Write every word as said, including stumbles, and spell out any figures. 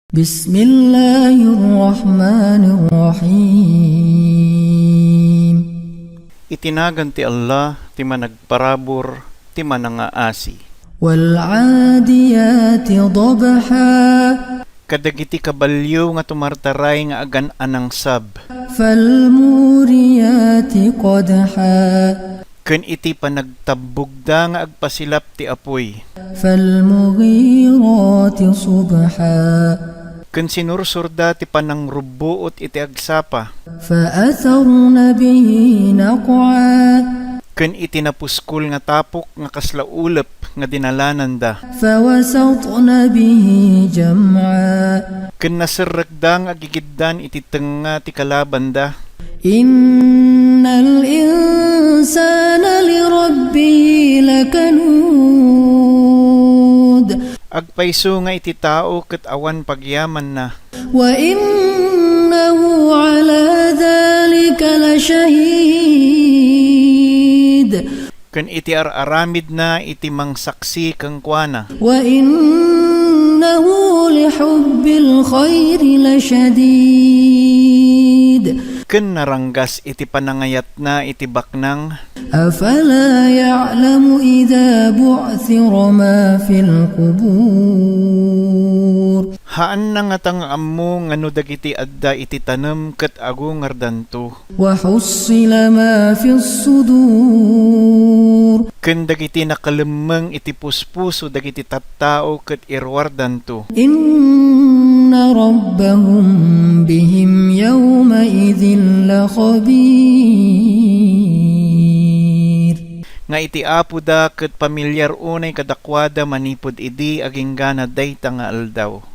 بسم الله الرحمن الرحيم. Iti nagan ti Allah, ti Managparabur, ti Manangaasi. والعاديات ضبحا. Kadagiti kabalio nga tumartaray nga agan-anangsab. فالموريات قدحا. Ken iti panagtabbogda nga agpasilap ti apuy. فالمغيرات صبحا. Ken sinursorda ti panangrubbuot iti agsapa. فأثرن به نقعا. Ken iti napuskol nga tapok nga kasla ulep nga dinalananda. فوسطن به جمعا. Ken naserrekda nga agigiddan iti tengnga ti kalabanda. إن الإنسان لربه لكنود. Agpayso nga iti tao ket awan pagyamanna. وإنه على ذلك لشهيد. Ken iti ar-aramidna iti mangsaksi kenkuana. وإنه لحب الخير لشديد. Ken naranggas iti panangayatna iti baknang. أفلا يعلم إذا بعثر ما في القبور. Haanna ngata nga ammo nga no dagiti adda iti tanem ket agungardanto. وحصل ما في الصدور. Ken dagiti nakalemmeng iti puspuso dagiti tattao ket iruardanto. إن ربهم بهم يومئذ لخبير. Nga iti Apoda ket pamilyar unay kadakuada manipud idi aginggana dayta nga aldaw.